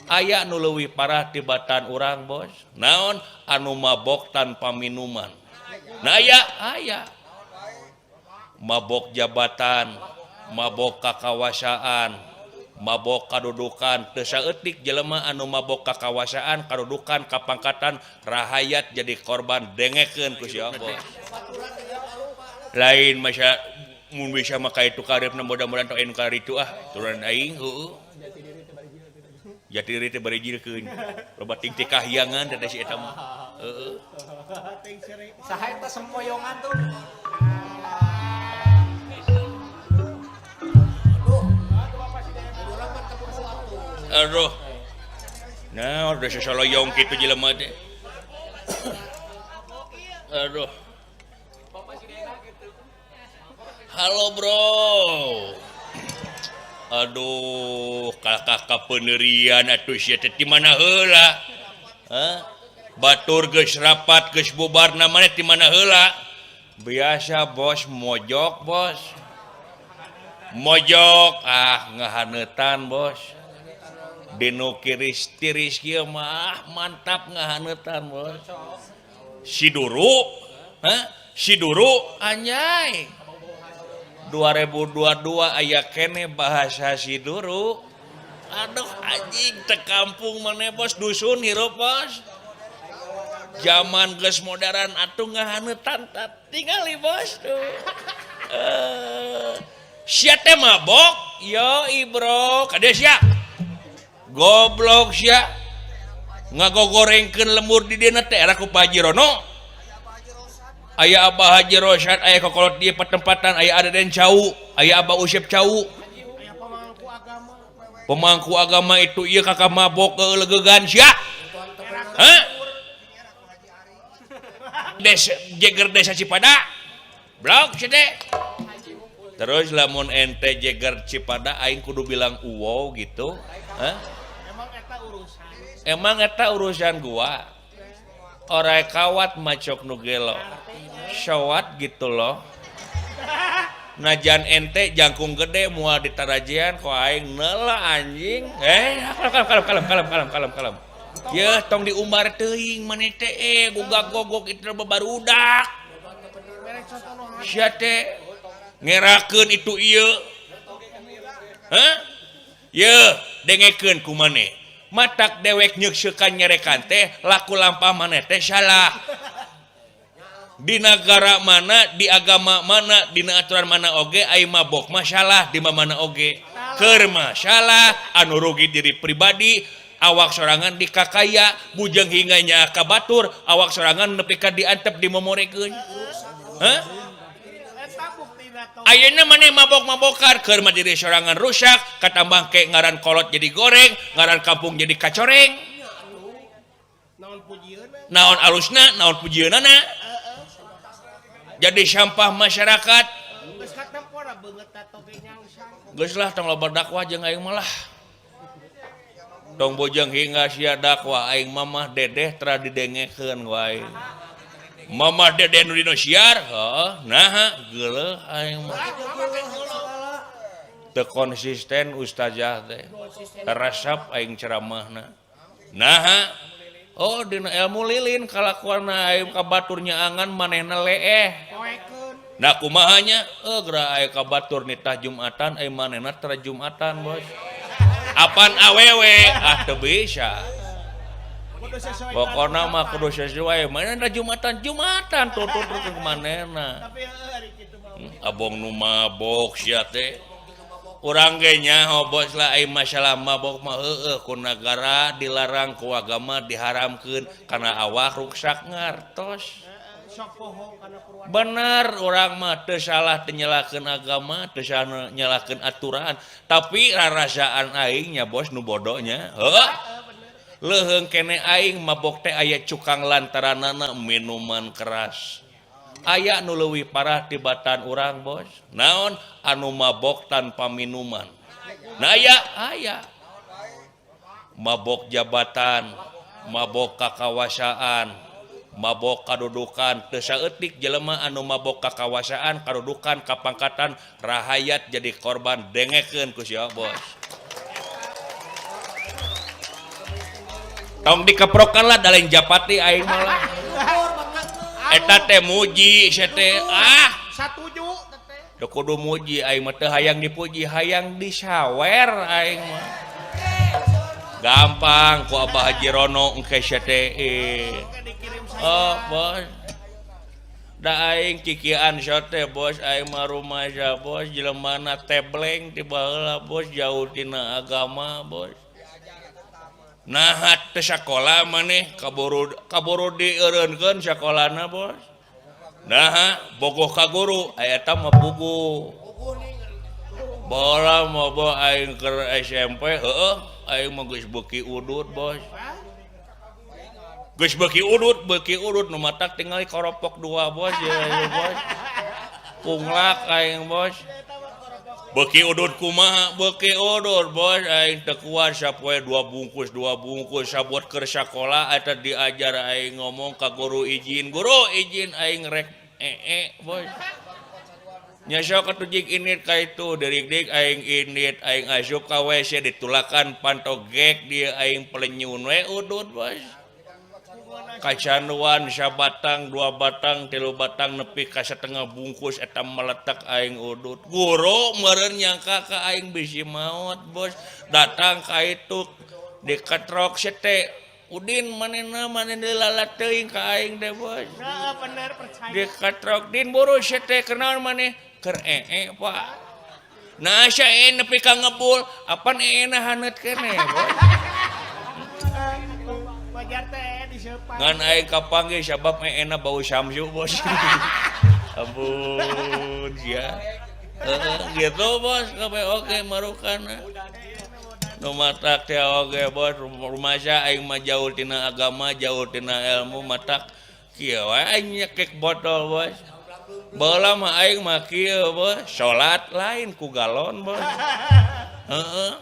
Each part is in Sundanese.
Aya nu leuwih parah tibatan urang, bos. Naon? Anu mabok tanpa minuman. Nah, aya aya mabok jabatan, mabok kakawasaan, mabok kadudukan. Teu saeutik jelema anu mabok kakawasaan, kadudukan, kapangkatan, rahayat jadi korban. Dengekeun ku sia, bos. Lain masa mun bisa maka itu karepna, mudah-mudahan tong anu itu ah turunan aing, heueuh, jati diri teh barijilkeun, loba ting teh kahyangan teh si eta mah, heueuh. Saha eta sempoyongan tuh? Aduh, nah, udah sesoloyong kitu jelema teh. Aduh, halo bro. Aduh, kakak kapeunerian atuh sia teh di mana heula? Hah? Batur geus rapat, geus bubar, namanya di mana heula? Biasa, bos, mojok, bos. Mojok ah ngahaneutan, bos. Dinu kiris tiris kieu mah mantap ngahaneutan, bos. Si Duru, hah? Si Duru anjay. 2022 aya kene bahasa si Duru. Aduh, anjing, teh kampung mana, bos, dusun hirup, bos. Zaman geus modern atuh ngahaneutan tingali, bos, tuh. Sia teh mabok? Yoi, bro. Kade sia. Goblok sia. Ngagogorengkeun lemur di dieu teh era ku Pak Haji Rono. Aya Abah Haji Rosyad, aya kokolot di pertempatan, aya Aden Cau, aya Abah Usep Cau. Pemangku agama itu ieu kakak mabok keulegegan sia. Hah? Desa Jeger, Desa Cipada. Blok sia teh. Terus lamun ente Jeger Cipada, aing kudu bilang uwow gitu. Hah? Emang eta urusan. Emang eta urusan gua. Orai kawat macok nu gelo. Sowat gitu loh. Najan ente jangkung gede moal ditarajian ku aing neula, anjing. Eh, kalem kalem kalem kalem kalem kalem kalem. Yeuh, tong diumbar teuing maneh teh, gugak gogok itu babarudak. Sia teh ngerakeun itu ieu. Hah? Yeuh, dengekeun ku maneh. Matak dewek nyekseukan nyerekan teh laku lampah maneh teh salah. Di negara mana, di agama mana, di aturan mana oge ai mabok masalah di mana oge. Keur masalah anu rugi diri pribadi, awak sorangan dikakaya, bujeng hingga nya ka batur, awak sorangan nepi ka diantep dimomorekeun. Hah? Ayeuna maneh mabok-mabokan keur mah diri sorangan rusak, katambah ke ngaran kolot jadi goreng, ngaran kampung jadi kacoreng. Naon pujieuna? Naon alusna, naon pujieunana? Jadi sampah masyarakat. Geus katempora beungeut toge nyangsang. Geus lah, tong loba dakwah jeung aing malah. Tong bojeng hingga sia dakwah, aing mamah dedeh tara didengekeun wae. Mamah dedeh nu dina siar, heuh, naha geuleuh aing mah. Teu konsisten ustazah teh. Resep aing ceramahna. Naha? Oh, dina ilmu lilin kalakuanna aing ka batur nyaangan, manehna leeh. Poekeun. Nah, kumaha nya? Eh, geura aya ka batur nitah Jumatan, ai manehna tara Jumatan, bos. Apan awewe? Ah, teu bisa. Kudu sesuai. Pokona mah kudu sesuai. Manehna Jumatan, Jumatan tutut ke manehna. Tapi heueuh ari kitu mah. Abong nu mabok sia teh. Urang ge nyaho, bos, lah ai masalah mabok mah heueuh ku nagara dilarang, ku agama diharamkeun karena awak ruksak ngartos. Sok poho kana Purwadana. Bener, urang mah teu salah, teu nyalahkeun agama, teu salah nyalahkeun aturan, tapi rarasaan aing nya, bos, nu bodohnya. Heuh. Leuheung kene aing mabok teh aya cukang lantaranana minuman keras. Aya nu leuwih parah tibatan urang, bos. Naon? Anu mabok tanpa minuman. Nah, aya aya mabok jabatan, mabok kakawasaan, mabok kadudukan. Teu saeutik jelema anu mabok kakawasaan, kadudukan, kapangkatan, rahayat jadi korban. Dengekeun ku sia, bos. Tong dikeprokan lah da lain japati aing malah. Eta teh muji sia teh ah. Satuju teh. Teu kudu muji aing mah teu hayang dipuji, hayang disawer aing mah. Gampang ku Abah Haji Rono engke sia teh. Oh, bos. Da aing kikian sia teh bos, aing mah rumaja bos, jelemana tebleng ti baheula bos, jauh tina agama bos. Nah teu sakola maneh kaburu kaburu dieureunkeun sakolana bos. Nah bogoh ka guru aya eta mah puguh. Bola mah boh aing keur SMP heueuh aing mah geus beuki udut bos. Geus beuki udut nu matak tingali koropok dua bos ya bos. Punglak aing bos. Beuki udut kumaha beuki udut bos aing teu kuat sapoe dua bungkus sabot keur sakola eta diajar aing ngomong ka guru izin aing rek ee bos. Nya sok atuh jig init ka itu derik-derik aing init aing asup ka WC ditulakan panto gek dia aing pelenyun we udut bos. Kacanduan sabatang dua batang tilu batang nepi ka setengah bungkus eta meletak aing udut. Guru meureun nyangka ka aing bisi maot bos. Datang ka itu diketrok sete Udin manehna manehna lala teuing ka aing teh bos. Heeh bener percaya. Diketrok din buru sete kunaon maneh keur ee Pak. Nah sia ee nepi ka ngebul apan ee na haneut keneh bos. Ngan aing kapanggih sabab eena bau samsu bos. Ampun sia. Gitu bos kabeh oge marukana. Nu matak teh oge bos rumaja aing mah jauh tina agama, jauh tina ilmu matak kieu wae aing nyekek botol bos. Baheula mah aing mah kieu bos, salat lain ku galon bos. Heeh.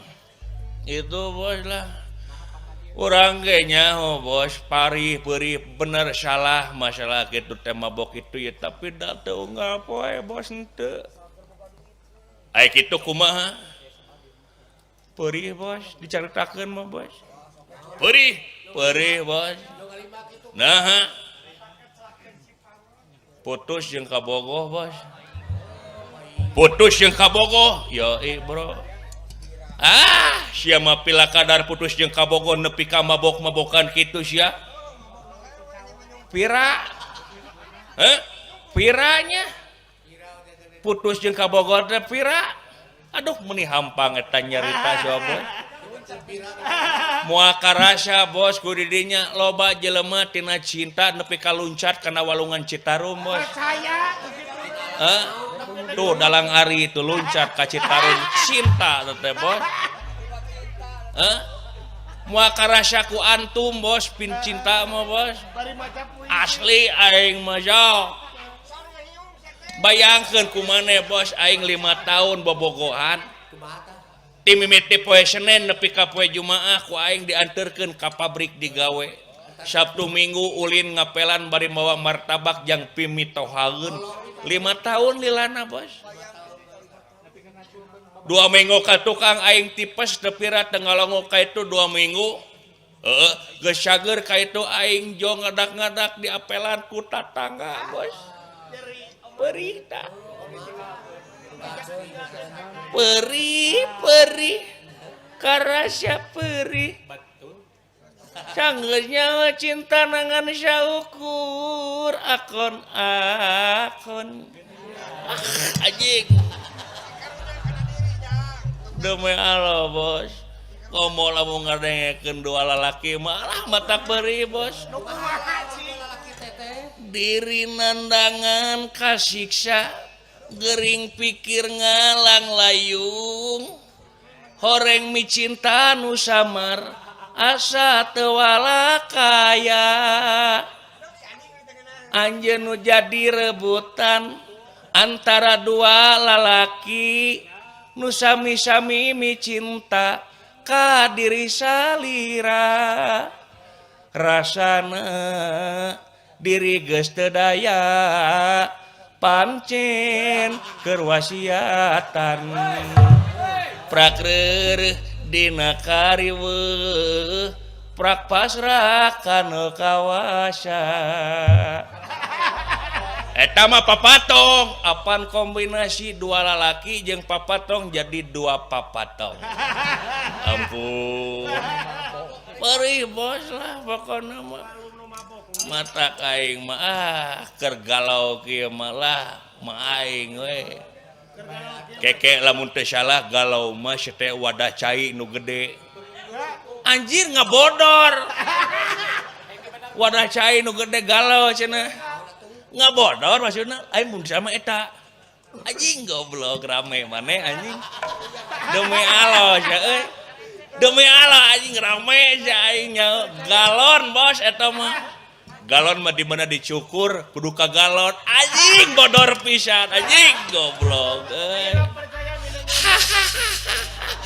Itu bos lah. Urang ge nyaho bos parih peurih bener salah masalah kitu teh mabok itu ya tapi da teu unggal poe bos henteu. Ai kitu kumaha? Peurih bos dicaritakeun mah bos. Peurih, peurih bos. Naha? Putus jeung kabogoh bos. Putus jeung kabogoh, yoi bro. Ah, sia mah pila kadar putus jeung kabogoh nepi ka mabok-mabokan kitu sia. Pira? Heh? Piranya? Putus jeung kabogoh teh pira? Aduh meuni hampang eta nyarita sia bos. Moal karasa bos ku di dinya loba jelema tina cinta nepi ka luncat kana walungan Citarum bos. Percaya Heh? Tuh dalang ari itu loncat ka Citarum cinta teh bos. Heh? Moal karasa ku antum bos pin cinta mah bos. Asli aing mah sok. Bayangkeun ku maneh bos aing 5 tahun bobogohan. Ti mimiti poe Senin nepi ka poe Jumaah ku aing dianterkeun ka pabrik digawe. Sabtu Minggu ulin ngapelan bari mawa martabak jang pimitohaeun. 5 tahun lilana bos. 2 minggu ka tukang aing tipes teu pira teu ngalongo ka itu 2 minggu. Heeh, geus cager ka itu aing jo ngadak-ngadak diapelan ku tatangga bos. Perih ta. Perih, perih. Karasa perih. Sanggeus nyawa cinta nangan saukur akon akon. Ah, anjing. Demi Allah bos. Komo lamun ngadengekeun dua lalaki malah mata perih bos. Diri nandangan kasiksa gering pikir ngalang layung horeng micinta nu samar asa teu walakaya anjeun nu jadi rebutan antara dua lalaki nu sami-sami micinta ka diri salira rasana diri geus teu daya pancen keur wasiatan prakreureun dina kariweuh Prak pasrah kanu kawasa. Eta mah papatong, apan kombinasi dua lalaki jeung papatong jadi dua papatong. Ampun. Perih bos lah pokona mah. Mata aing mah ah keur galau kieu mah lah mah aing we. Keke lamun teu salah galau mah sete wadah cai nu gede. Anjir ngabodor. Wadah cai nu gede galau cenah. Ngabodor maksudna aing mun sama eta. Anjing goblok rame maneh anjing. Demi Allah sia euy. Demi Allah anjing rame sia aing nya. Galon bos eta mah. Galon mah di mana dicukur kudu ka galon. Anjing bodor pisan anjing goblok euy.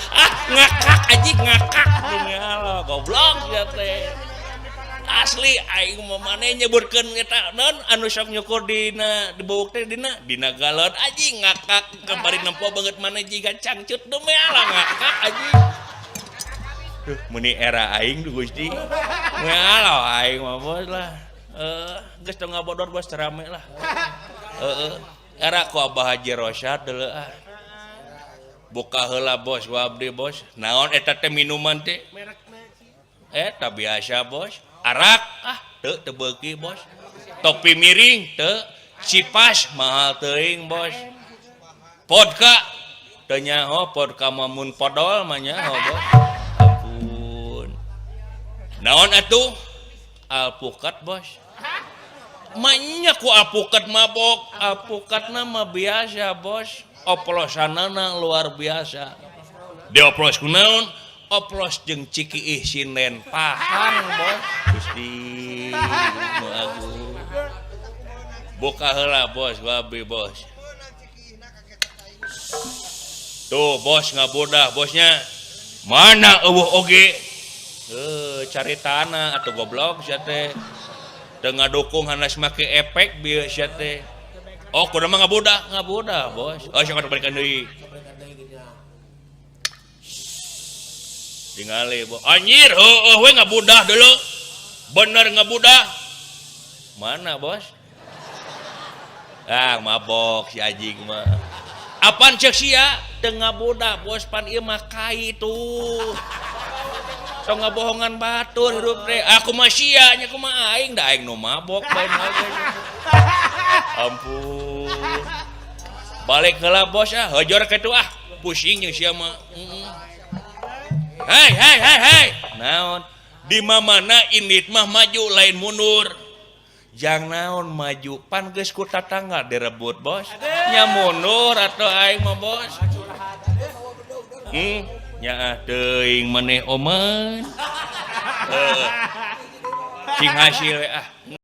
Ah ngakak anjing ngakak demi Allah goblok sia teh. Asli aing mah maneh nyebutkeun eta naon anu sok nyukur dina dibuuk teh dina dina galon anjing ngakak kembali nempo beungeut maneh jiga cangcut demi Allah ngakak anjing. Duh meuni era aing duh Gusti. Demi Allah aing mah bos lah. Geus teu ngabodor bos rame lah. Heeh. Era ku Abah Haji Rosyad deuleu ah. Buka heula bos ku abdi bos. Naon eta teh minuman teh? Eta biasa bos. Arak ah teu teu beuki bos. Topi miring teu. Cipas mahal teuing bos. Vodka teu nyaho vodka mah mun podol mah nyaho bos. Ampun. Naon atuh? Alpukat bos. Manya ku alpukat mabok. Alpukatna mah biasa bos. Oplosanana luar biasa. Dioplos ku naon? Oplos jeung cikiih sinden pahang bos. Gusti nu agung. Buka heula bos babi bos. Tuh bos ngabodah bosnya. Mana eueuh oge? Cari tanah atau goblok sia teh. Teu ngadukung hanas make efek bieu sia teh. Oh kudu mah ngabodah, ngabodah bos. Oh sok balikan deui. Tingali bos. Anjir heueuh we ngabodah deuleu. Bener ngabodah. Mana bos? Ah mabok si anjing mah. Apan ceuk sia teu ngabodah bos pan ieu mah kai tuh. Tong ngabohongan batur hirup teh. Aku mah sia nya kumaha aing da aing nu mabok bae mah. Ampun. Balik heula bos ah, hojor kitu ah. Pusing jeung sia mah. Hei hei hei hei. Naon? Di mana indit mah maju lain mundur. Jang naon maju pan geus ku tatangga direbut bos. Nya mundur atuh aing mah bos. Nyaah teuing maneh oman. Cing hasil we ah.